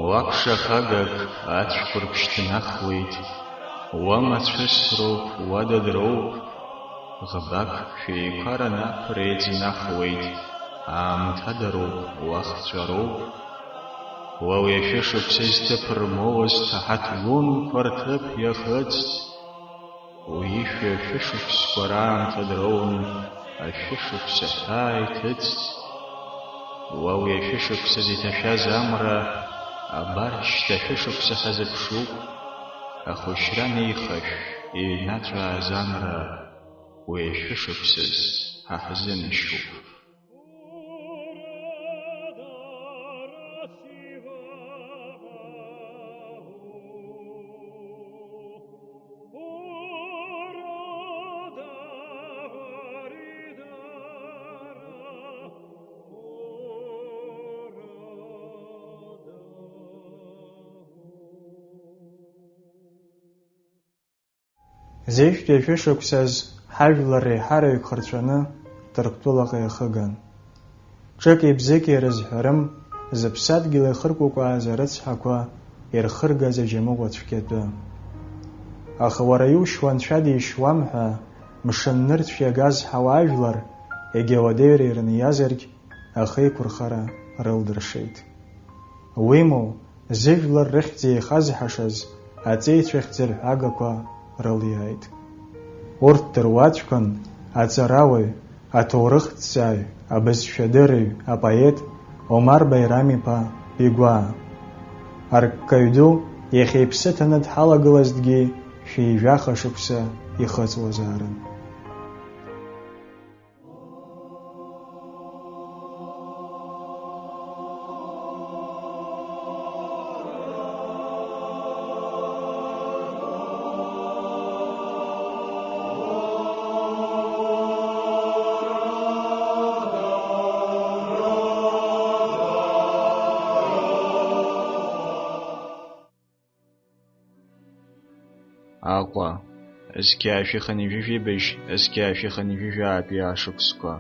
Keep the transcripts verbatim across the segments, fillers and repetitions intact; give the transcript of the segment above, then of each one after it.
Уа ԥшахагак ацәқәырԥ шьҭнахуеит, уа мацәысроуп, уа дадроуп, ӷбак шәеиқәара наԥ реиҵнахуеит, аамҭадароуп, уахҵәароуп. Уа уи ашәышықәса зҭыԥ рмоуаз ҭаҳаҭгәынқәа рҭыԥ иахыҵт. Уи шәышықәсқәа раамҭа дроуны ашәышықәса ҳәаа иҭыҵт. Уа уи ашәышықәсазы иҭашәаз амра, абар шьҭа шәышықәса ҳазыԥшуп, ахәыҷра неихашә иҩнаҵәааз амра, уи ашәышықәсаз ҳа ҳзынашьоуп. Зежәтәи ашәышықәсаз ҳажәлар реиҳараҩык хырҵәаны Ҭырқәтәылаҟа иахыган. Ҿыки-бзыки рызҳәарым, зыԥсадгьыл ихыркәыкәааз арыцҳақәа ирхыргаз аџьамыӷәа цәгьатәы. Аха уара иушьуа анцәа дишьуам ҳәа, мшын нырцә иагаз ҳауаажәлар, егьа уадаҩра ирыниазаргь, ахеиқәырхара рылдыршеит. Уимоу, зыжәлар рыхьӡ еихазҳашаз аҵеицәа хьӡырҳәагақәа рылиааит. Урҭ дыруаӡәкын аҵарауаҩ, аҭоурыхҭҵааҩ, абызшәадырыҩ, апоет Омар Баирам-иԥа Бигәаа. Арккаҩ ду иахьа иԥсы ҭаны дҳалагылазҭгьы шәи жәаха шықәса ихыҵуазаарын. Аҟәа, зқьи ашәи хынҩажәи жәибжь, зқьи ашәи хынҩажәи жәаатәи ашықәсқәа.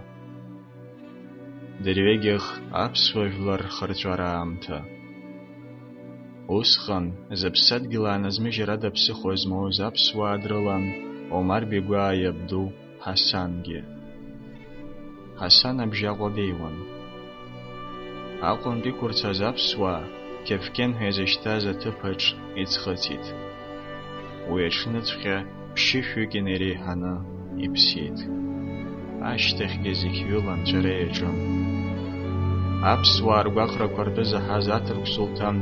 Дырҩегьых аԥсуа жәлар рхырҵәара аамҭа. Усҟан, зыԥсадгьыл ааназмыжьыр ада ԥсыхәа змоуз аԥсуаа дрылан Омар Бигәаа иабду Ҳасангьы. Ҳасан абжьаҟәа днеиуан. Аҟәантә иқәырцаз аԥсуаа Кьафкьен ҳәа изышьҭаз аҭыԥаҿ иӡхыҵит. Уи аҽныҵәҟьа ԥшьышәҩык инареиҳаны иԥсит. Ашьҭахьгьы зегь ҩыла анҵәара иаҿын. Аԥсуаа ргәаҟрақәа ртәы заҳаз аҭырқә сулҭан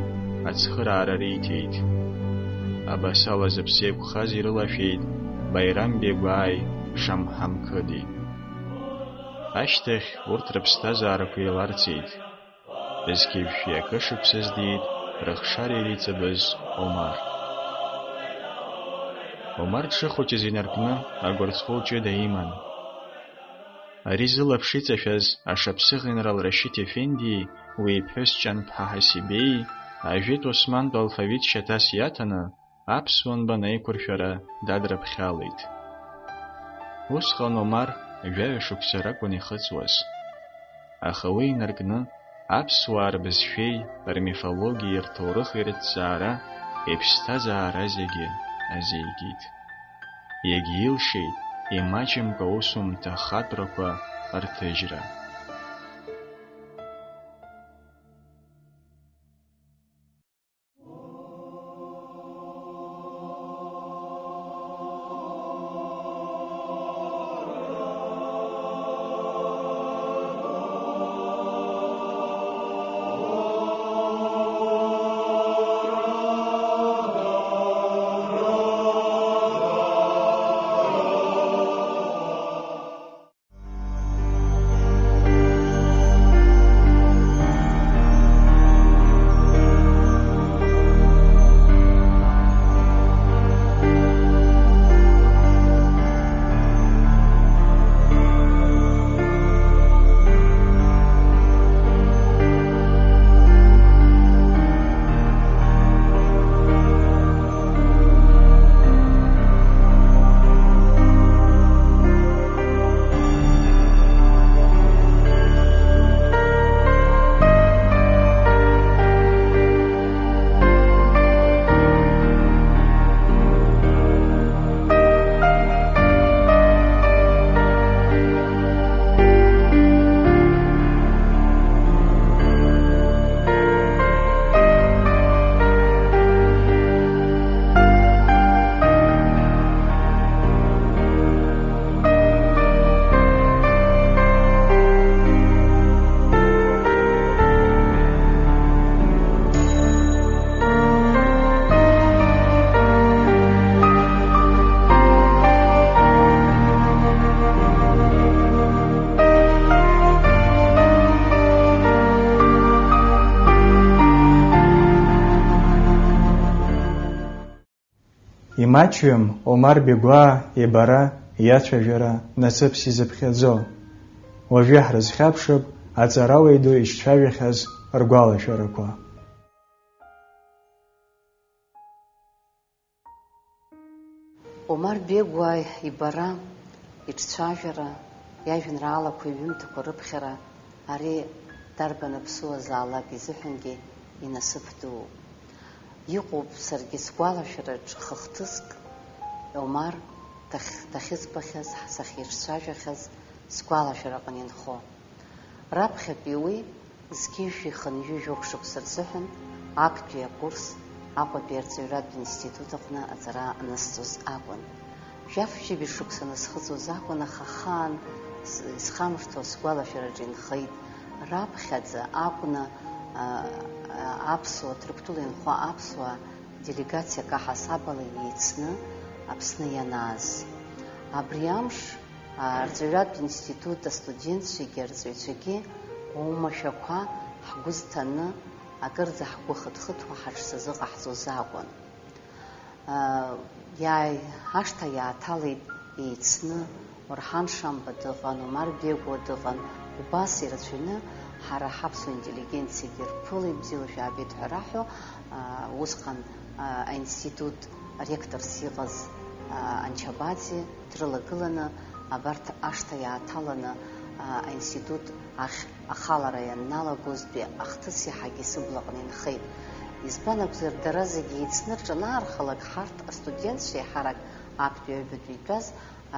ацхыраара риҭеит. Абасала зыԥсы еиқәхаз ирылашәеит Баирам Бегәааи Шамҳам Қыди. Ашьҭахь урҭ рыԥсҭазаарақәа еиларҵеит. Зқьи жәшәи акы шықәсаз диит рыхшара ириҵабыз Омар. Омар дшыхәыҷыз инаркны агәырҵҟәыл ҷыда иман. Ари зылаԥш иҵашәаз ашаԥсыӷ инрал Рашьыҭ Ефендии уи иԥҳәыс Ҷанԥҳа Ҳасибеии ажәытә османтә алфавит шьаҭас иаҭаны, аԥсуа нбан аиқәыршәара дадрыԥхьалеит. Усҟан Омар жәаҩа шықәса ракәын ихыҵуаз. Аха уи инаркны, аԥсуаа рбызшәеи рмифологиеи рҭоурыхи рыҭҵаара, иԥсҭазаара зегьы азеигеит. Иагьилшеит имаҷымкәа аусумҭа ахатәрақәа рҭыжьра. Маҷҩым Омар Бегәаа ибара, иацәажәара насыԥс изыԥхьаӡо. Уажәы ҳрызхьаԥшып аҵарауаҩ ду ишцәажәахьаз ргәалашәарақәа. Омар Бегәаа ибара, иҿцәажәара, иажәеинраалақәа, иҩымҭақәа рыԥхьара, ари дарбан аԥсуазаалак изыҳәангьы инасыԥ дууп. Иҟоуп саргьы сгәалашәараҿ хыхҭыск, Омар дахь-, дахьыӡбахьаз, сахьиҿцәажәахьаз сгәалашәараҟны инхо. Раԥхьатәи уи зқьи жәшәи хынҩажәи жәохә шықәса рзыҳәан актәи акурс Аҟәатәи арҵаҩратә институт аҟны аҵара анысҵоз акәын. Жәаф-ҩажәи шықәса анысхыҵуаз акәын, аха ахаан с-, исхамышҭуа сгәалашәараҿы инхеит, раԥхьаӡа акәны, а, а, аԥсуа, Ҭырқәтәыла инхо аԥсуаа делегациак аҳасабала еицны Аԥсны ианааз. Абри амш, а, арҵаҩратә институт астудентцәагьы арҵаҩцәагьы оумашәақәа ҳгәы зҭаны, акырӡа ҳгәы хыҭхыҭуа ҳаҽсазыҟаҳҵоз акәын. Иааи-, ашҭа иааҭалеит еицны, Орҳан Шамба дыҟан, Омар Бегәуа дыҟан, убас ирацәаҩны ҳара ҳаԥсуа интеллигенциагьы рԥылеит, бзиала шәаабеит ҳәа раҳәо, аа, усҟан, аа, аинститут ректорс иҟаз, аа, Анчабаӡе дрылагыланы, абарҭ ашҭа иааҭаланы, аа, аинститут ахь ахалара ианналагозтәи ахҭыс иаҳагьы сыблаҟны инхеит. Избан акәзар, дара зегьы еицны рҿанаархалак, ҳарҭ астудентцәа еиҳарак актәи аҩбатәи итәаз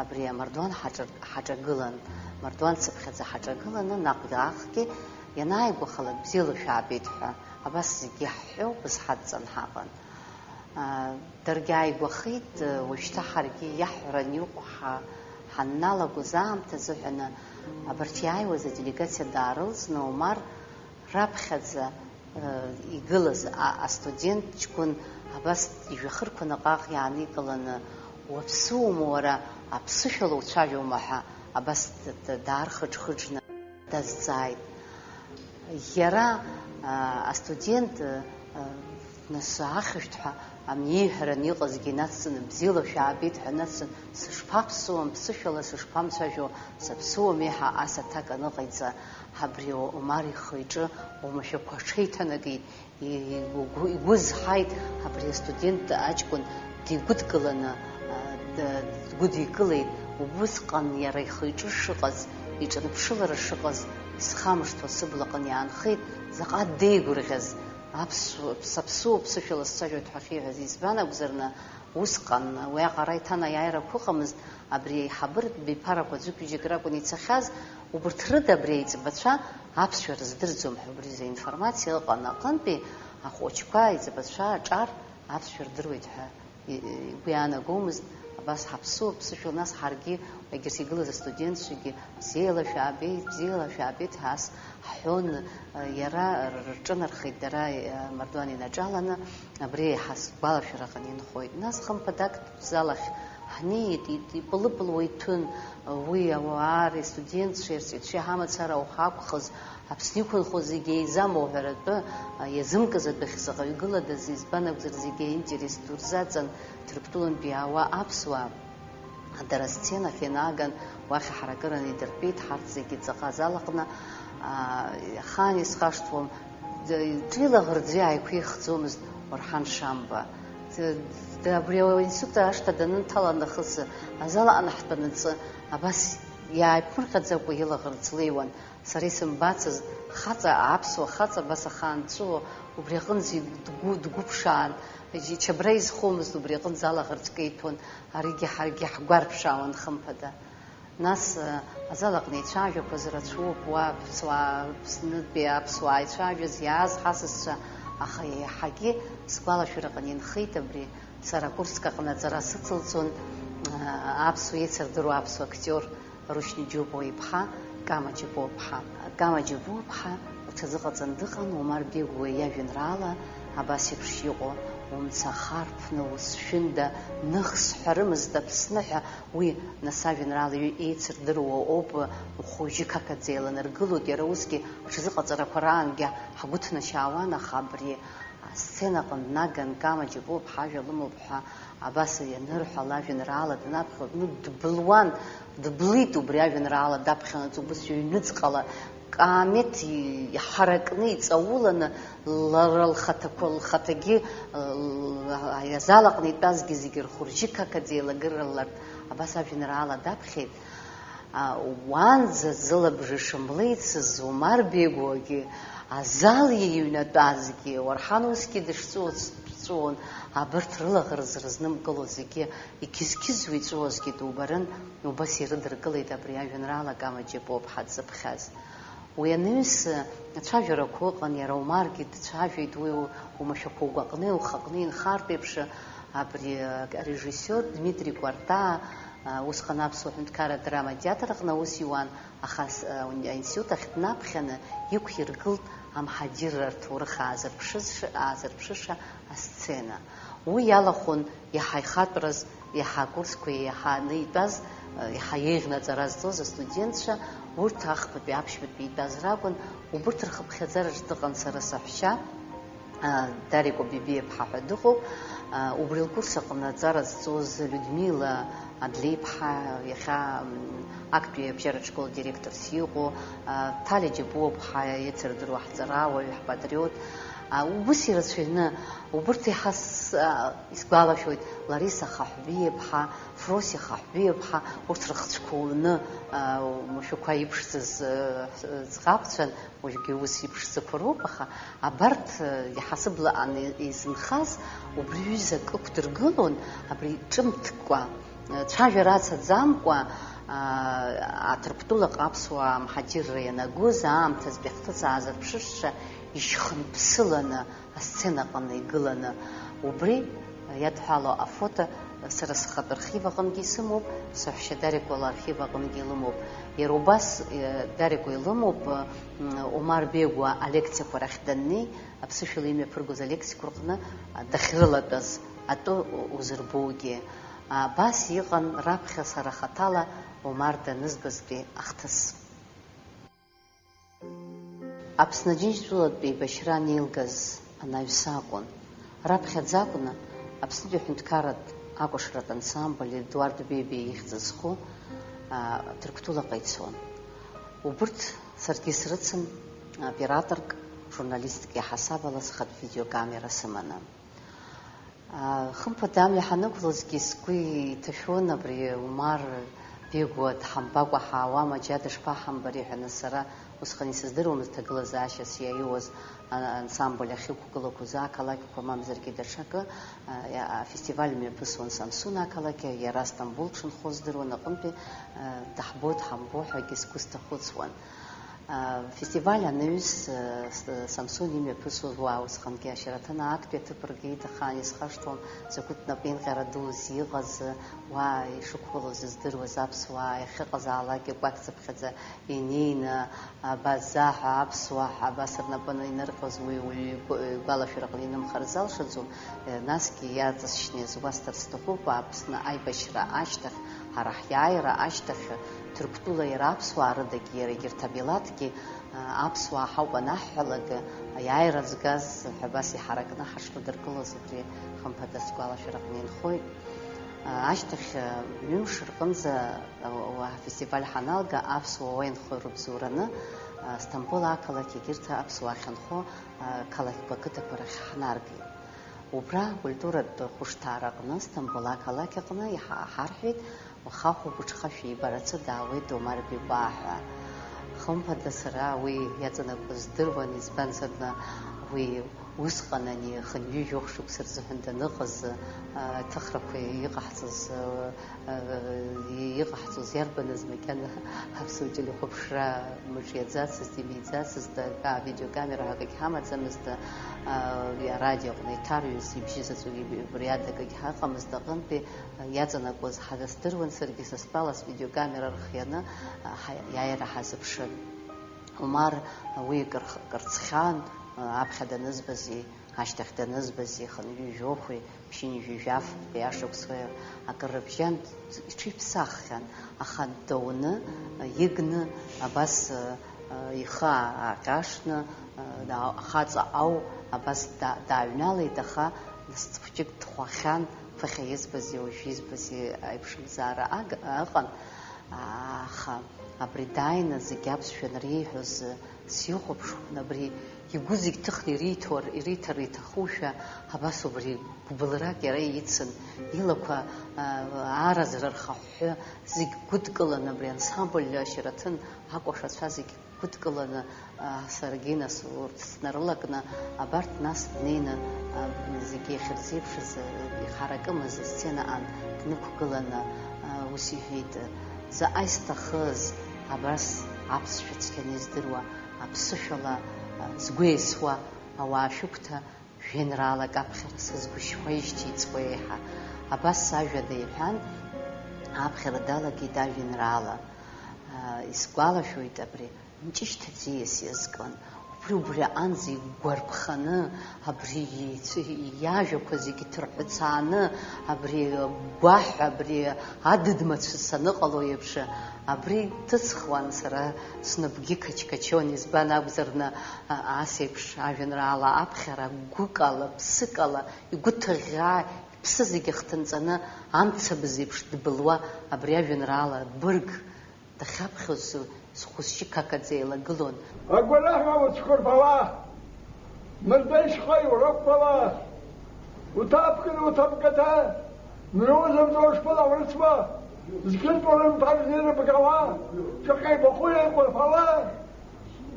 абри амардуан ҳаҿа-, ҳаҿагылан. Мардуан цыԥхьаӡа ҳаҿагыланы, наҟ-ааҟгьы ианааигәахалак, бзиала шәаабеит ҳәа, абас зегьы иаҳҳәо, бызҳадҵан ҳаҟан. Даргьы ааигәахеит, уажәшьҭа ҳаргьы иаҳҳәаран иҟоу ҳа-, ҳанналагоз аамҭазы ҳәаны, абарҭ иааиуаз аделегациа даарылҵны, Омар раԥхьаӡа, игылаз а-, астудент ҷкәын абас ижәҩахырқәа наҟ-ааҟ иааникыланы, уаԥсыуоума уара, аԥсышәала уцәажәома ҳәа абас д-, д-, даархыџхыџны дазҵааит. Иара, аа, астудент, аа, нас ахьышәҭ ҳәа амни иҳәараны иҟазгьы инацҵаны, бзиала шәаабеит ҳәа нацҵан, сышԥаԥсуам, ԥсышәала сышԥамцәажәо, саԥсыуам еиҳа ас аҭак аныҟаиҵа, абри Омар ихы-иҿы оумашәақәа аҽеиҭанакит, и-, игәы, игәы зҳаит абри астудент аҷкәын дигәыдкыланы, а, д-, дгәыдикылеит, убысҟан иара ихы-иҿы шыҟаз, иҿырԥшылара шыҟаз, исхамышҭуа сыблаҟны иаанхеит, заҟа деигәырӷьаз, аԥсуа, саԥсуоуп, ԥсышәала сцәажәоит ҳәа ахьиҳәаз, избан акәзарны, усҟан уи аҟара иҭанаиааирақәа ыҟамызт, абри аиҳабыратә биԥарақәа аӡәык-ҩыџьак ракәын ицахьаз, убырҭ рыда абри аиҵбацәа аԥсшәа рыздырӡом ҳәа убри изы информациа ыҟан аҟынтәи, ахәыҷқәа, аиҵбацәа аҿар аԥсшәа рдыруеит ҳәа и-, игәы иаанагомызт, абас ҳаԥсуа ԥсышәала, нас ҳаргьы, егьырҭ игылаз астудентцәагьы бзиала шәаабеит, бзиала шәаабеит ҳәа ас ҳҳәон, иара рҿынархеит дара, мардуан инаҿаланы, абри еиҳа сгәалашәараҟны инхоит. Нас хымԥада актәи залахь ҳнеит, ит-, ипылыпылуа иҭәын, уи ауаа рестудентцәеи рҵаҩцәеи ҳамацара уахакәхыз, Аԥсны иқәынхо зегьы еизамоу ҳәаратәы, а, иазымкыз адәахьы заҟаҩ гыладаз, избан акәзар, зегьы аинтерес ду рзаҵан, Ҭырқәтәылантәи иаауа аԥсуаа дара асценахь ианааган, уахь аҳаракыраны идыртәеит, ҳарҭ зегьы ҵаҟа азал аҟны, аа, ахаан исхашҭуам, д-, ҿилаӷырӡ иааиқәихӡомызт Орҳан Шамба. Д-, д-, абри аинститут ашҭа данынҭала нахыс, азал аҟны ҳтәанаҵы, абас иааиԥмырҟьаӡакәа илаӷырӡ леиуан. Сара исымбацыз хаҵа, аԥсуа хаҵа абас ахаан дҵәыуо, убри аҟынӡа дгәы-, дгәыԥшаан, ичабра изхомызт, убри аҟынӡа алаӷырӡ кеиҭәон, аригьы ҳаргьы ҳгәарԥшаауан, хымԥада. Нас, э, азал аҟны ицәажәақәаз рацәоуп, уа аԥсуаа, Аԥснытәи аԥсуаа ицәажәаз иааз ҳасасцәа, аха еиҳагьы сгәалашәараҟны инхеит абри, сара акурск аҟны аҵара сыцылҵон, э, аԥсуа еицырдыруа аԥсуа актиор Рушьни Џьопуа иԥҳа Кама Џьопуа-ԥҳа. Кама Џьопуа-ԥҳа лҽазыҟаҵан дыҟан Омар Бегәуа иажәеинраала абас еиԥш иҟоу, умцахар ԥны усшәында, ных сҳәарымызт Аԥсны ҳәа, уи нас ажәеинраала еицырдыруа ауп, ухәыжьы қақаӡа еиланаргылоит, иара усгьы аҽазыҟаҵарақәа раангьы ҳгәы ҭнашьаауан, аха абри Асценаҟны днаган Кама Џьапуа ԥҳажәа лымоуп ҳәа абас ианырҳәа, лажәеинраала данаԥхьо, ну, дбылуан, дблит убри ажәеинраала даԥхьанаҵ, убыс ҩныҵҟала Каамеҭ иҳаракны, иҵауланы, лара лхаҭақәа, лхаҭагьы, ы, азал аҟны итәазгьы зегьы рхәы-ржьы қақаӡа еилагылалартә абас ажәеинраала даԥхьеит. А, уанӡа зылабжыш млеицыз Омар Бегуагьы, азал иҩнатәазгьы, Уарҳан усгьы дышҵәыуац дҵәыуон, абарҭ рылаӷырӡ рызнымкыло зегьы иқьызқьызуа иҵәыуазгьы дубарын, убас ирыдыркылеит абри ажәеинраала Кама Џьапуа ԥҳа дзыԥхьаз. Уи анаҩс, ацәажәарақәа ыҟан, иара Омаргьы дцәажәеит, уи умашәақәа угәаҟны, ухаҟны инхартә еиԥш, абри, а, арежиссиор Дмитри Кәарта, а, усҟан Аԥсуа ҳәынҭқарра адрама театр аҟны аус иуан, аха ас-, а, уни-, аинститут ахь днаԥхьаны иқәиргылт амҳаџьырра рҭоурых аазырԥшызшәа-, аазырԥшыша асцена. Уи иалахәын иаҳа ихатәраз, иаҳа акурсқәа еиҳаны итәаз, иаҳа еиӷьны аҵара зҵоз астудентцәа, урҭ ахԥатәи аԥшьбатәи итәаз ракәын, убырҭ рхыԥхьаӡараҿ дыҟан сара саҳәшьа, Дарико Бибиаԥҳа ҳәа дыҟоуп, убри лкурс аҟны аҵара зҵоз Людмила Адлеиԥҳа, иахьа, м, актәи абжьаратә школ директорс иҟоу, Ҭали Џьапуаԥҳа, еицырдыруа ҳҵарауаҩ, ҳпатриот, убыс ирацәаҩны, убырҭ еиҳа с-, а, исгәалашәоит, Лариса Хаҳәбиаԥҳа, Фросиа Хаҳәбиаԥҳа, урҭ рыхцәқәа уны, а, умашәақәа иԥшӡаз, а, ӡӷабцәан, уажәгьы ус иԥшӡақәа роуп, аха абарҭ, а, иаҳа сыблаҟаны изынхаз убри ҩызак ықәдыргылон, абри ҿымҭкәа, а, цәажәара ацаӡамкәа, а, Ҭырқәтәылаҟа аԥсуаа мҳаџьырра ианагоз аамҭазтәи ахҭыс аазырԥшыша ишьхынԥсыланы, асценаҟны игыланы, убри иадҳәало афото сара схатә архив аҟынгьы исымоуп, саҳәшьа Дарико лархив аҟынгьы илымоуп. Иара убас, э, Дарико илымоуп, э, м, Омар Бегуа алекциақәа рахь даннеи, аԥсышәала имҩаԥыргоз алекциақәа рҟны, а, дахьрылатәаз атәы узырбогьы. Абас иҟан раԥхьа сара хаҭала Омар данызбазтәи ахҭыс. Аԥсны Аџьынџьтәылатә еибашьра анеилгаз анаҩс акәын. Раԥхьаӡа акәны Аԥснытәи аҳәынҭқарратә акәашаратә ансамбль Едуард Бебиа ихьӡ зху, а, Ҭырқәтәылаҟа ицон. Убырҭ саргьы срыцын, а, операторк, журналистк иаҳасаб ала схатә видеокамера сыманы. Хымԥада амҩа ҳанықәлозгьы сгәы иҭашәон абри Умар Бегуа дҳамбакәа ҳаауама, џьа дышԥаҳамбари ҳәа, нас сара усҟан исыздыруамызт ҭагылазаашьас иаиуаз а-, ансамбль ахьықәгылақәоз ақалақьқәа, мамзаргьы даҽакы, а, иа-, афестиваль мҩаԥысуан Самсун ақалақь, иара Стамбул дшынхо здыруан, аҟынтәи, а, даҳбо, дҳамбо ҳәагьы сгәы сҭахәыцуан. Афестиваль анаҩс, Самсон имҩаԥысуаз уа усҟангьы ашьараҭын актәи аҭыԥ ргеит, ахаан исхашҭуам, закәытә напеинҟьара дуз иҟаз, уа ишықәгылоз здыруаз аԥсуаа иахьыҟазаалакгьы кәакьцыԥхьаӡа инеины, абаза ҳәа, аԥсуа ҳәа абас рнапы инырҟьоз уи уаҩы игәы-, игәалашәараҟны инымхар залшаӡом, насгьы иаҵасшьны иазгәасҭар сҭахуп, Аԥсны аибашьра ашьҭахь, ҳара ҳиааира ашьҭахь, Ҭырқәтәыла иара аԥсуаа рыдагьы, иара егьырҭ амилаҭгьы, а, аԥсуаа ҳауп анаҳҳәалак, аиааира згаз ҳәа абас иҳаракны ҳашрыдыркылоз убри хымԥада сгәалашәараҟны инхоит. А, ашьҭахь, а, ҩымш рҟынӡа, а, уа ҳфестиваль ҳаналга, аԥсуаа уа инхо ирыбзоураны, а, Сҭампыл ақалақь егьырҭ аԥсуаа ахьынхо, а, қалақьқәа, ақыҭақәа рахь ҳнаргеит. Убра акультуратә хәышҭаара аҟны, Сҭампыл ақалақь аҟны иҳа-, иҳарҳәеит, уаха хәылбыҽха шәибарацы даауеит Омар Бегуа ҳәа. Хымԥада сара уи иаҵанакуа здыруан, избанзар, уи усҟан ани хынҩажәи жәохә шықәса рзыҳәан даныҟаз, а, аҭыхрақәа иҟаҳҵаз, а, Иҟаҳҵоз иарбаныз, макьана аԥсуа телехәаԥшра мыҿиаӡацызт, имиӡацызт, а, видеокамера ҳәа акагь ҳамаӡамызт, а, арадиоҟны иҭарҩыз ибжьы заҵәык иб-, ибриада акагь ҳаҟамызт, аҟынтәи, а, иаҵанакуаз ҳаздыруан, саргьы са стәала свидеокамера рхианы, а, ҳа-, иааира ҳазыԥшын. Умар, а, уи кыр-, кырцхьан, а, аԥхьа данызбази, ашьҭахь данызбази, хынҩажәи жәохәи, ԥшьынҩажәи жәафтәи ашықәсқәа акыр рыбжьан иҽиԥсаххьан, аха дауны, игны, абас, ихы ааҟьашны, ахаҵа ау Абас да-, дааҩналеит, аха нас хәҷык дхәахьан, ԥыхьа избази уажә избази аиԥшымзаара аг-, ыҟан, аха абри дааины зегь аԥсшәа анреиҳәоз сихәаԥшуан, абри игәы зегь ҭыхны ириҭо-, ириҭар иҭахушәа, абас убри гәбылрак иара ицын, илақәа, а, ааразра рхыҳәҳәы зегь гәыдкыланы, абри ансамбль Шьараҭын акәашацәа зегь гәыдкыланы, а, саргьы нас урҭ снарылакны, абарҭ нас днеины, а, зегьы иахьырзеиԥшыз, а, ихаракымыз асценаҟан днықәгыланы, а, ус иҳәеит, заҟа исҭахыз абас аԥсшәа цқьаны издыруа, аԥсышәала, а, згәы еисуа ауаа шәықәҭа, жәеинраалак аԥхьара сазгәышьуеижьҭеи иҵуеи еиҳа. Абас сажәада иҳәан, аԥхьара далагеит ажәеинраала. Исгәалашәоит абри, Мҷышьҭа ӡиас иазкын. Убри-убри аҟынӡа игәарԥханы, абри иеицәа-, иажәақәа зегьы ҭырҳәцааны, абри гәаҳәа, абри адыд мацәыс саныҟало еиԥш, абри ҭысхуан сара, снапгьы қачқачон, избан акәзар, на, а, ас еиԥш ажәеинраала аԥхьара гәыкала, ԥсыкала, игәы ҭыӷьӷьаа, иԥсы зегьы хҭынҵаны, амцабз еиԥш дбылуа абри ажәеинраала бырг дахьаԥхьоз схәы-сжьы қақаӡа еилагылон. Агәараҳәа уцәқәырԥала, мырда ишьха иурықәԥала, уҭаԥкын уҭабгаҭа, мҩоузамҵо шԥалаурыцуа, зқьынтә урымԥар ирыбгауа, шаҟа ибахәы еиқәырԥала,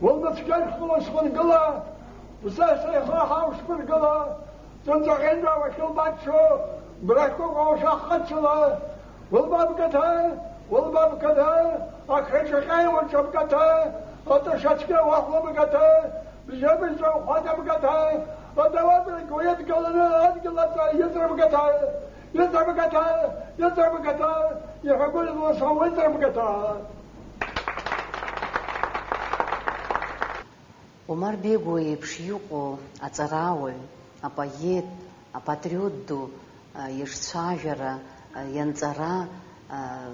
уалмыцәгьа шәхы уасхәынгыла, усасра ихы ҳауш быргыла, Ҵәынҵәаҟьынтә ауахьылбаҽҽо, брахьқәак аушаххацала, улбабгаҭа, улбабгаҭа, ахрыҿаҟьаиуа ҿабгаҭа, атышацәгьа уахәлабгаҭа, бжьы-быжьҵәа ухәадабгаҭа, адауадрагь уидгыланы адгьыл аҵа иҵрыбгаҭа, иҵрыбгаҭа, иҵрыбгаҭа, иҳәагәыжәласа уҵрыбгаҭа. Омар Бегуа иеиԥш иҟоу аҵарауаҩ, апоет, апатриот ду, а, ирцәажәара, а, ианҵара, а,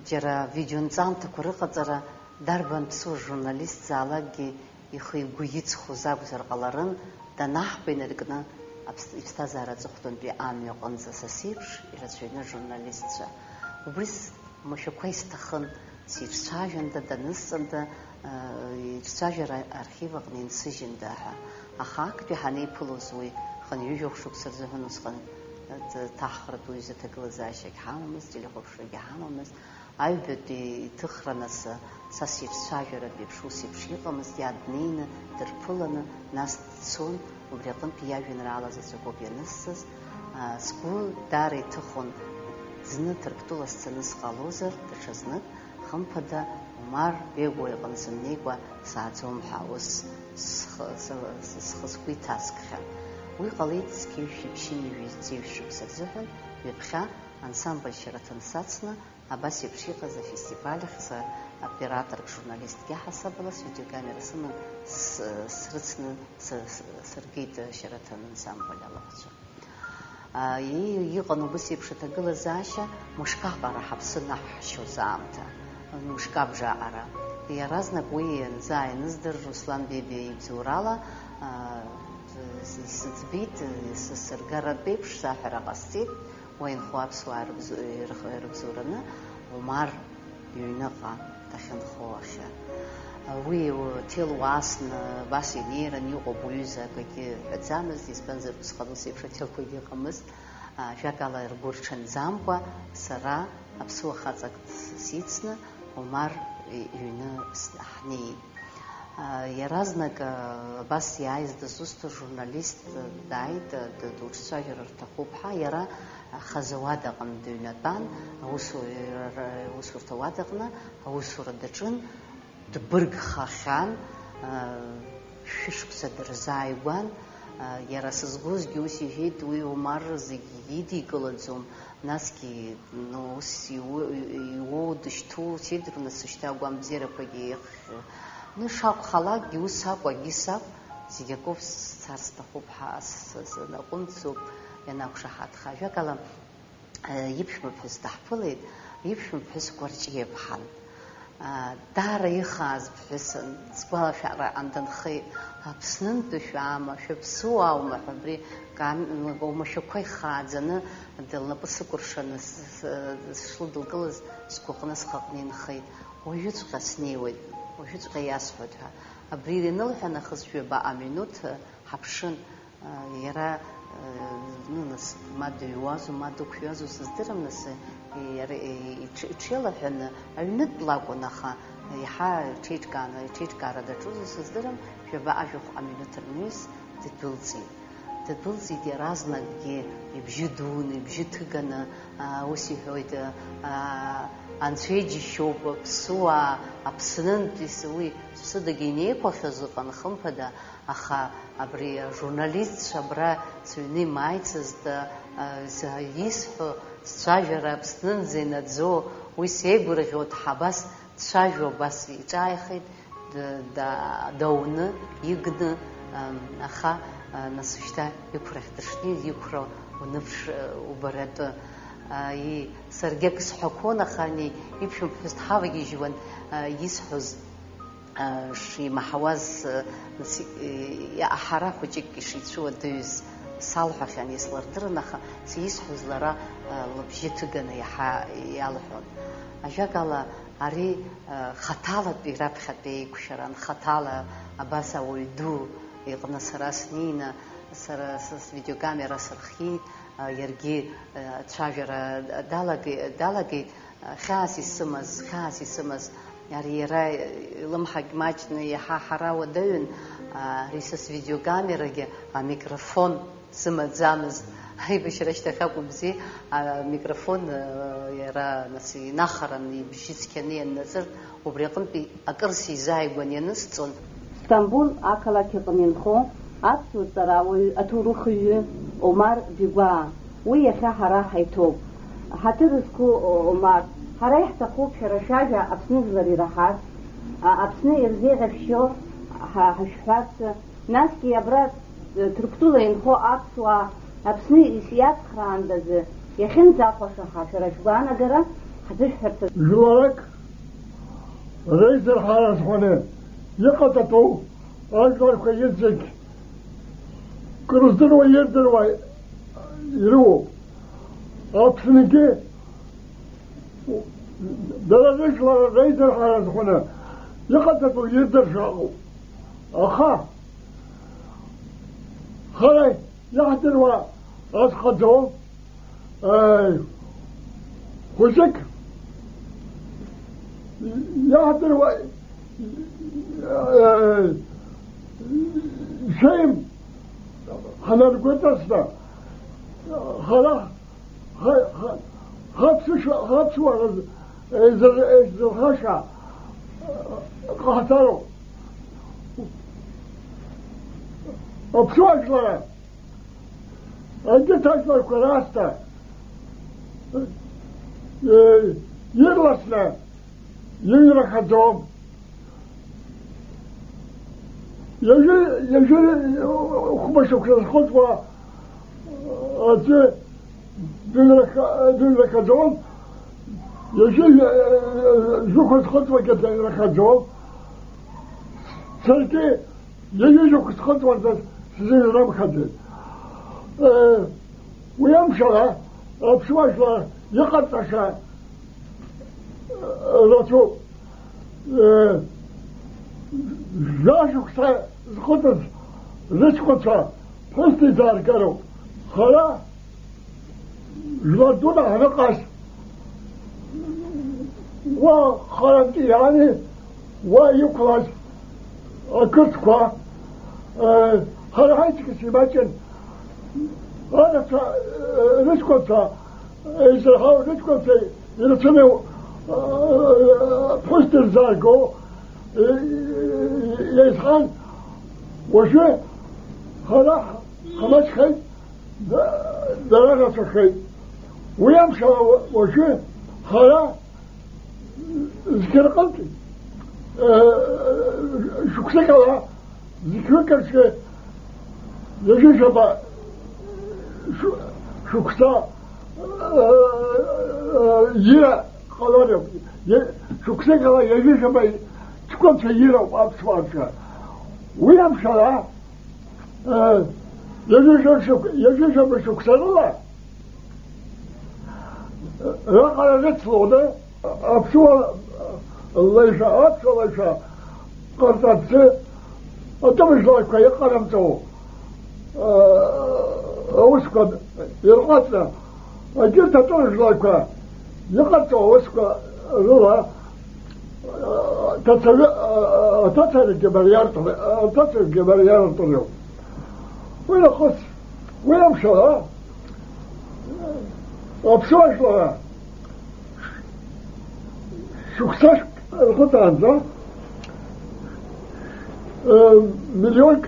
џьара видеонҵамҭақәа рыҟаҵара дарбан ԥсуа журналистзаалакгьы ихы-игәы иҵхоз акәзар ҟаларын, данаҳба инаркны аԥс-, иԥсҭазаара аҵыхәтәантәи амҩа аҟынӡа са сеиԥш ирацәаҩны ажурналистцәа. Убри с-, Мшәақәа исҭахын, сицәажәанда, данысҵанда, ицәажәара архив аҟны инсыжьында ҳәа. Аха актәи ҳанеиԥылоз уи, хынҩажәа шықәса рзыҳәан усҟан, ҭ-, ҭаҳхратә уаҩы аҭагылазаашьагь ҳамамызт, телехәаԥшрагьы ҳамамызт. Аҩбатәи иҭыхра нас, са сицәажәаратә еиԥш ус еиԥш иҟамызт, иа днеины, дырԥыланы, нас дцон, убри аҟынтәи иажәеинраала заҵәык ауп ианысҵаз. Сгәы даара иҭыхон, зны Ҭырқәтәыла сцаны сҟалозар, даҽазнык, хымԥада, Омар Бегуа иҟны сымнеикәа сааӡом ҳәа, ус схы, схы-, схы-, сгәы иҭаскхьан. Уи ҟалеит зқьи жәшәи ԥшьынҩажәи ҩажәи шықәса рзыҳәан, ҩаԥхьа ансамбль Шьараҭын сацны, абас еиԥш иҟаз афестиваль ахь са операторк, журналистк иаҳасабала свидеокамера сыман с-, срыцны с-, с-, сыргеит Шьараҭын ансамбль алаӷәцәа. А, и-, иҟан убыс еиԥш аҭагылазаашьа, мышкаҟара ҳаԥсы анаҳҳәшьоз аамҭа, мышкабжа аҟара. Иаразнак уи ианзааиныздыр, Руслан Бебиа ибзоурала, а, с-, исыӡбеит, исызсыргаратә еиԥш саҳәара ҟасҵеит. Уа инхо аԥсуаа ирыбзу-, ирх-, ирыбзоураны Омар иҩныҟа дахьынхо ахьы. Уи ҭел уаасны абас инеиран иҟоуп, уҩыза акгьы ҳәаӡамызт, избанзар, усҟан ус еиԥш аҭелқәагьы ыҟамызт. Ажәакала, ргәы рҽанӡамкәа сара аԥсуа хаҵак сицны Омар иҩны ҳнеит. Иаразнак абас иааиз дызусҭа журналист дааит, д-, дуҿцәажәара рҭахуп ҳәа, иара хазы уадаҟны дыҩнатәан, аусу-, р-, р-, аусурҭа уадаҟны аусура даҿын, дбыргхахьан, шәышықәса дырзааигәан, иара сызгозгьы ус иҳәеит, уи Омар зегь идикылаӡом, насгьы, ну, ус иу-, иуоу дышьҭоу сидруны сышьҭа агәамбзиарақәагьы еиӷьхьоу. Ну, ишакәхалакгьы, ус акәу, акгьы сакәу, зегь акоуп, сцар сҭахуп ҳәа с-, с-, наҟәымҵӡоуп ианақәшаҳаҭха. Ажәакала, иԥшәмаԥҳәыс даҳԥылеит, иԥшәмаԥҳәыс Кәарҷиаԥҳан. Даара ихааз ԥҳәысын, сгәалашәара андынхеит, Аԥснынтәи шәаама, шәаԥсуааума ҳәа абри кам-, оумашәақәа ихааӡаны лнапы сыкәыршаны с-, с-, сшлыдылкылаз сгәаҟны схаҟны инхеит. Уажәыҵәҟьа снеиуеит, уажәыҵәҟьа иасҳәоит ҳәа. Абри ианылҳәа нахыс ҩабаҟа минуҭ ҳаԥшын. Иара, ну, нас, ма дыҩуазу, ма дықәҩуазу сыздырам, нас, иара иҽ-, иҽиалаҳәаны аҩнытә лакәын, аха иаҳа иҽеиҿкааны, иҽеиҿкаара даҿузу сыздырам, жәаба ажәахә аминуҭ рнаҩс ддәылҵит. Ддәылҵит иаразнакгьы, ибжьы дуны, ибжьы ҭыганы, а, ус иҳәоит, а, анцәа иџьшьоуп, аԥсуаа, Аԥснынтәи с-, уи сыԥсыдагьы инеиқәахьаз ыҟан, хымԥада, Аха абри ажурналистцәа абра сыҩны имааицызт, а, за-, исҳәо, сцәажәара Аԥснынӡа инаӡо, уи сеигәырӷьоит, ҳабас дцәажәо, абас иҿааихеит, д-, да-, дауны, игны, ам, аха, а, нас шьҭа иқәрахь дышнеиз, иқәра уныԥш-, убаратәы. А, и-, саргьы акы сҳәақәон, аха ани иԥшәмаԥҳәыс дҳавагьежьуан, а, исҳәоз. Шимаҳауаз, нас, иаҳара хәыҷык ишицәуадаҩыз салҳәахьан, ислырдырын, аха сисҳәоз лара лыбжьы ҭыганы иаҳа иалҳәон. Ажәакала, ари хаҭалатәи раԥхьатәи еиқәшәаран, хаҭала абас ауаҩ ду иҟны сара снеины, сара с-, с-, видеокамера сырхиеит, иаргьы ацәажәара далагеит, далагеит. Хьаас исымаз, хьаас исымаз, ари иара илымҳагь маҷны иаҳа ҳара уадаҩын, ари са свидеокамерагьы амикрофон сымаӡамызт. Аибашьра ашьҭахь акәымзи, амикрофон, иара, нас, инахаран, ибжьы цқьаны ианнаҵыртә, убри аҟынтәи акыр сизааигәан ианысҵон. Сҭамбул ақалақь аҟны инхо аԥсуа ҵарауаҩ, аҭоурыхҩы Омар Бигәаа, уи иахьа ҳара ҳаиҭоуп. Ҳаҭыр зқәу Омар, ҳара иаҳҭахуп шәара шәажәа Аԥсны жәлар ираҳарц, а-, Аԥсны ирзеиӷьашьо ҳа-, ҳашәҳәарц, насгьы абра, э, Ҭырқәтәыла инхо аԥсуаа Аԥсны ис-, иацхраандазы иахьынӡахәаша ҳәа шәара шәгәаанагара ҳзышәҳәарц азы. Жәларак реизырҳара азхәаны иҟаҵатәу ажәларқәа зегь крыздыруа, ирдыруа ирыуоуп. Аԥсныгьы дара рыжәлар реизырҳара азхәаны иҟаҵатәу ирдырша ыҟоуп. Аха ҳара иаҳдыруа азхаӡом. Ааи, хәыҷык иаҳдыруа, ааи, шәеим ҳанаргәыҵасны, ҳара ҳа-, ҳа-, ҳаԥсышәа, ҳаԥсуара еизыр-, еизырҳаша ҟаҳҵароуп. Аԥсуа жәлар Егьырҭ ажәларқәа раасҭа, э, ирласны иҩнрахаӡом. Ҩажәи, ҩажәи хәба шықәса зхыҵуа аӡәы дыҩнраха-, дыҩнрахаӡом, ҩажәи, э, жәохә зхыҵуагьы дыҩнрахаӡом. Саргьы Ҩажәи жәохә схыҵуан сзыҩнамхаӡеит. Уи амшала аԥсуа жәлар иҟарҵаша рацәоуп. Жәа шықәса зхыҵыз рыҷкәынцәа ԥҳәыс дизааргароуп. Хара Жәлар дуны ҳныҟәаз, уа харантәи иааны, уа иқәлаз ақырҭқәа, э, ҳара ҳаиҿкас имаҷын, анацәа, э, рыҷкәынцәа, еизырҳау рыҷкәынцәа ирацәаны, э, ԥҳәыс дырзаарго, э, еизҳан, уажәы ҳара ҳмаҷхеит. Да-, дара рацәахеит. Уи амшала уа-, уажәы ҳара зқьы рҟынтә, э, шықәсык ала, зқьҩык рҿы ҩажәижәаба шу-, шықәса, э, э, ира Ҟалоит, е-, шықәсык ала ҩажәижәаба ҷкәынцәа ирауп аԥсуаа рҿы. Уи амшала, э, ҩажәижәаба шықә-, ҩажәижәаба шықәса рыла, э, раҟара рыцлоны, аԥсуа лаҩшәа, аԥсуа лаҩшәа ҟарҵарцы атәым жәларқәа иҟарымҵо, э, аусқәа ирҟаҵа, егьырҭ атәым жәларқәа иҟарҵо аусқәа рыла, э, ҭацаҩы, э, аҭацарагьы мариартә-, аҭацарагьы мариартәроуп. Уи нахыс, уи амшала, аԥсуа жәлар шықәсык рхыҵаанӡа, э, миллионк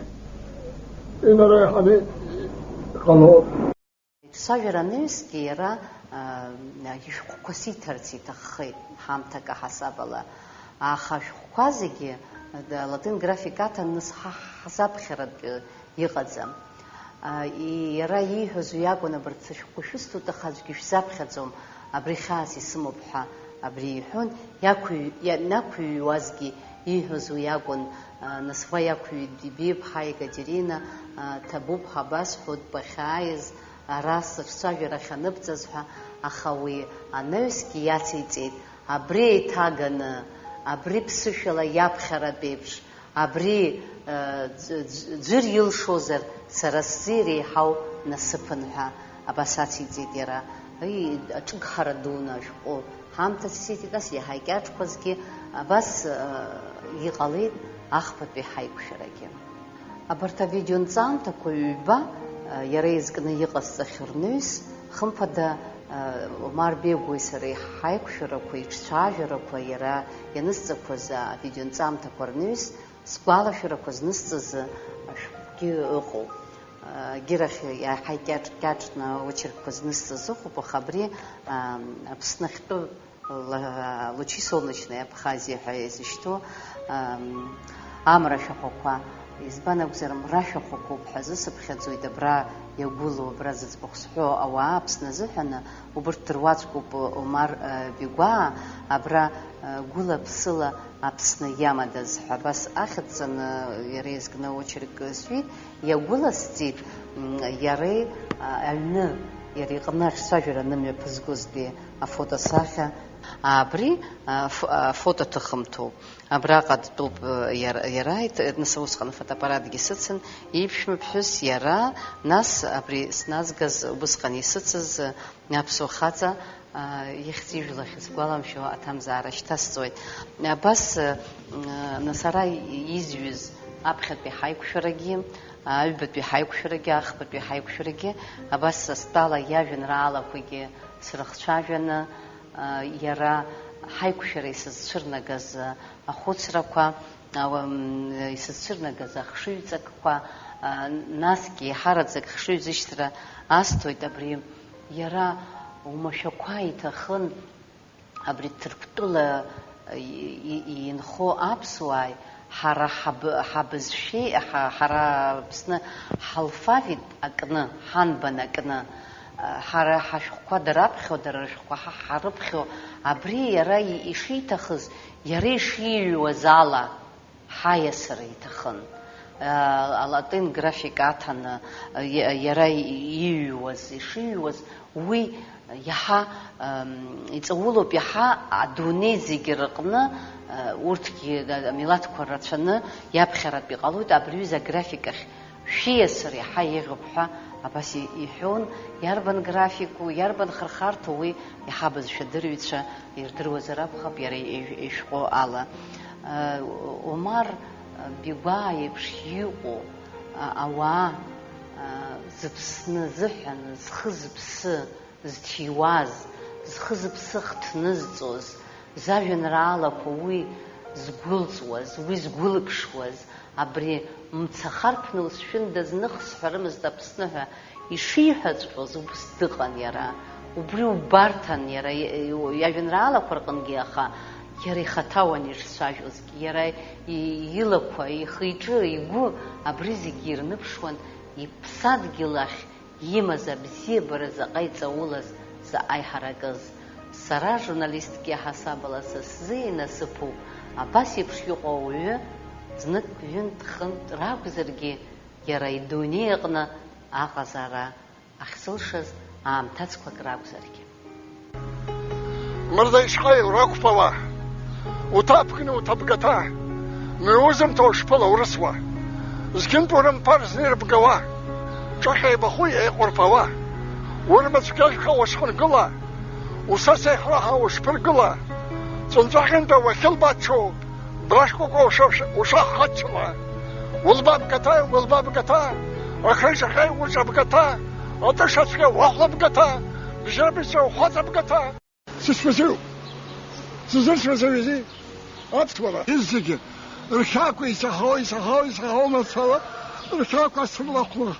инареиҳаны иҟалоит. Сажәара анаҩсгьы иара, э, ишәҟәқәа сиҭарц иҭаххеит, ҳамҭак аҳасабала. Аха ашәҟәқәа зегьы, э, латын график аҭаны сҳа-, ҳзаԥхьаратәы иҟаӡам. А, и-, иара ииҳәоз уи акәын, абарҭ сышәҟәқәа шәысҭоит, аха аӡәгьы шәзаԥхьаӡом, абри хьаас исымоуп ҳәа абри иҳәон, иақәҩ-, иа-, ианақәҩуазгьы ииҳәоз уи акәын, а, нас уа иақәҩит Бибиԥҳа Екатерина, а, ҭабуп ҳәа басҳәоит бахьааиз, ара сыҿцәажәарахь аныбҵаз ҳәа, аха уи анаҩсгьы иациҵеит, абри еиҭаганы, абри ԥсышәала иаԥхьаратә еиԥш, Абри, э, ӡ-, ӡ-, ӡәыр илшозар, сара сзы иреиҳау насыԥын ҳәа абас ациҵеит иара. Ии, аҿыгхара дуны ашәҟәы ҳамҭас исиҭеит, нас иаҳа икьаҿқәазгьы абас, э, иҟалеит ахԥатәи ҳаиқәшәарагьы. Абарҭ авидеонҵамҭақәа ҩба, э, иара изкны иҟасҵахьоу рнаҩс, хымԥада, э, Омар Бегәеи сареи ҳаиқәшәарақәа, иҿцәажәарақәа, иара ианысҵақәаз авидеонҵамҭақәа рнаҩс, Сгәалашәарақәа знысҵаз ашәҟәгьы ыҟоуп. Егьырахь иаҳа икьаҿ-кьаҿны очеркқәа знысҵаз ыҟоуп, аха абри, ам, Аԥсны ахьтәы ла-, Лучи солнечной Абхазии ҳәа иазышьҭоу, ам, амра шәахәақәа, избан акәзар, мра шәахәақәоуп ҳәа азы сыԥхьаӡоит, абра иагәылоу, абра зыӡбахә сҳәо ауаа Аԥсны азыҳәаны, убырҭ дыруаӡәкуп Омар, э, Бигәаа, абра, э, гәыла-ԥсыла Аԥсны иамадаз ҳәа абас ахьӡҵаны иара изкны очерк сҩит, иагәыласҵеит, м, иареи, а, аҩны, иара иҟны аҿцәажәара анымҩаԥызгозтәи афотосахьа. Абри, а, ф-, афотоҭыхымҭоуп. Абраҟа дтәоуп, э, иара, иара, ит-, нас усҟан афотоаппаратгьы сыцын, иԥшәма ԥҳәыс иара, нас абри сназгаз, убысҟан исыцыз, э, аԥсуа хаҵа, аа, ихьӡ ижәлахь сгәаламшәо аҭамзаара шьҭасҵоит. Абас, ы, ы, нас ара изҩыз аԥхьатәи ҳаиқәшәарагьы, аҩбатәи ҳаиқәшәарагьы, ахԥатәи ҳаиқәшәарагьы, абас стәала иажәеинраалақәагьы срыхцәажәаны, ы, иара ҳаиқәшәара исызцәырнагаз, ы, ахәыцрақәа, ауам, исызцәырнагаз ахшыҩҵакқәа, а, насгьы еиҳараӡак хшыҩзышьҭра асҭоит абри. Иара умашәақәа иҭахын абри Ҭырқәтәыла и-, и-, инхо аԥсуааи ҳара ҳаб-, ҳабызшәеи, ҳа-, ҳара Аԥсны ҳалфавит акны, ҳанбан акны, а, ҳара ҳашәҟәқәа дараԥхьо, дара рышәҟәқәа ҳа ҳарыԥхьо, абри иара и-, ишиҭахыз, иара ишиҩуаз ала, ҳаиасыр иҭахын. Алатин график аҭаны, иа-, иара иҩуаз, ишыҩуаз, уи иаҳа, ам, иҵаулоуп, иаҳа адунеи зегьы рыҟны, а, урҭгьы, а, амилаҭқәа рацәаны иаԥхьаратә иҟалоит, абри аҩыза аграфик ахь шәиасыр иаҳа еиӷьуп ҳәа абас и-, иҳәон, иарбан графику, иарбан хырхарҭоу уи иаҳа абызшәа дырҩцәа ирдыруазар акәхап, иара ишәҟәы ала. Омар Бигәаа иеиԥш иҟоу ауаа зыԥсны азыҳәан, зхы зыԥсы зҭиуаз, зхы зыԥсы хҭнызҵоз, зажәеинраалақәа уи згәылҵуаз, уи згәылԥшуаз, абри мца харԥны усшәындаз ныхсҳәарымызт Аԥсны ҳәа ишиҳәаҵәҟьоз убыс дыҟан иара. Убри убарҭан иара, иажәеинраалақәа рҟынгьы, аха иара ихаҭа уанирцәажәозгьы, иара и-, илақәа, ихы-иҿы, игәы абри зегьы ирныԥшуан, иԥсадгьыл ахь имаз абзиабара заҟа иҵаулаз, заҟа иҳаракыз. Сара журналистк иаҳасабала са сзы инасыԥуп, абас еиԥш иҟоу ауаҩы знык-ҩынтә-хынтә ракәзаргьы, иара идунеи аҟны аҟазаара ахьзылшаз аамҭацқәак ракәзаргьы. Мырза ишҟаи урақәԥала, уҭаԥкны уҭабгаҭа, мҩа узымҭо ушԥыла урысуа, зқьынтә урымԥар зны ирбгауа, ҿахьа еибахәы еиҟәырԥала, урмацәгьажәха уашхынгыла, усас еихраҳа ушԥыргыла, ҵәынҵәахьынтәа уахьылбаччо, Брашкәакәа уша-, ушахаччала, улбабгаҭа, улбабгаҭа, ахрыжьахьеи уҿабгаҭа, атышацәгьа уахәлабгаҭа, бжьабжьа ухәаҵабгаҭа. Сышԥазыҩу? Сызыршәазеи аԥсуара? Зегьы рхьаақәа исаҳауа, исаҳауа, исаҳауа мацара, рхьаақәа сырлахәла.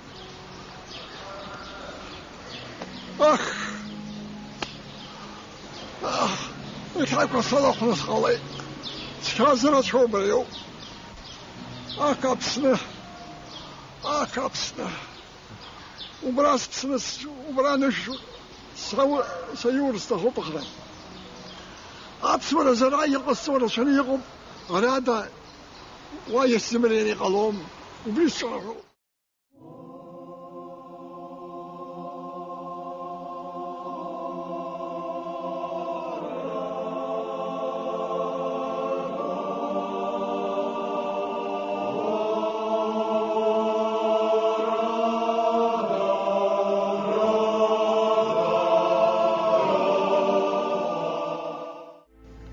Ах! Ах, иахьакәа салахәны сҟалеит. Цқьа зырацәоу убриоуп. Ах, Аԥсны! Ах, Аԥсны! Убра сԥсны, с-, убра анышә сау-, саиур сҭахуп, аха аԥсуара зара иҟасҵо рацәаны иҟоуп, ара ада уа иасзымреир иҟалом, убри сҿаҳәоуп.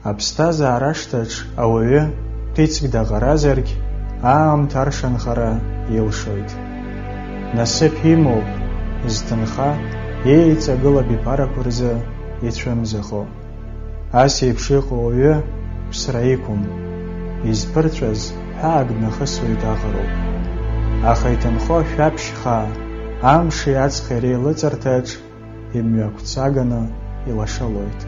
Аԥсҭазаара ашҭаҿ ауаҩы ԥиҵк даҟаразаргь, аамҭа аршанхара илшоит. Насыԥ имоуп, зҭынха, еиҵагыла абиԥарақәа рзы ицәымзахо. Ас еиԥш иҟоу ауаҩы ԥсра иқәым, изԥырҵәаз ҳәаак днахысуеит аҟароуп. Аха иҭынхо ашәаԥшь хаа, амши аҵхи реилыҵырҭаҿ имҩақәҵаганы илашалоит.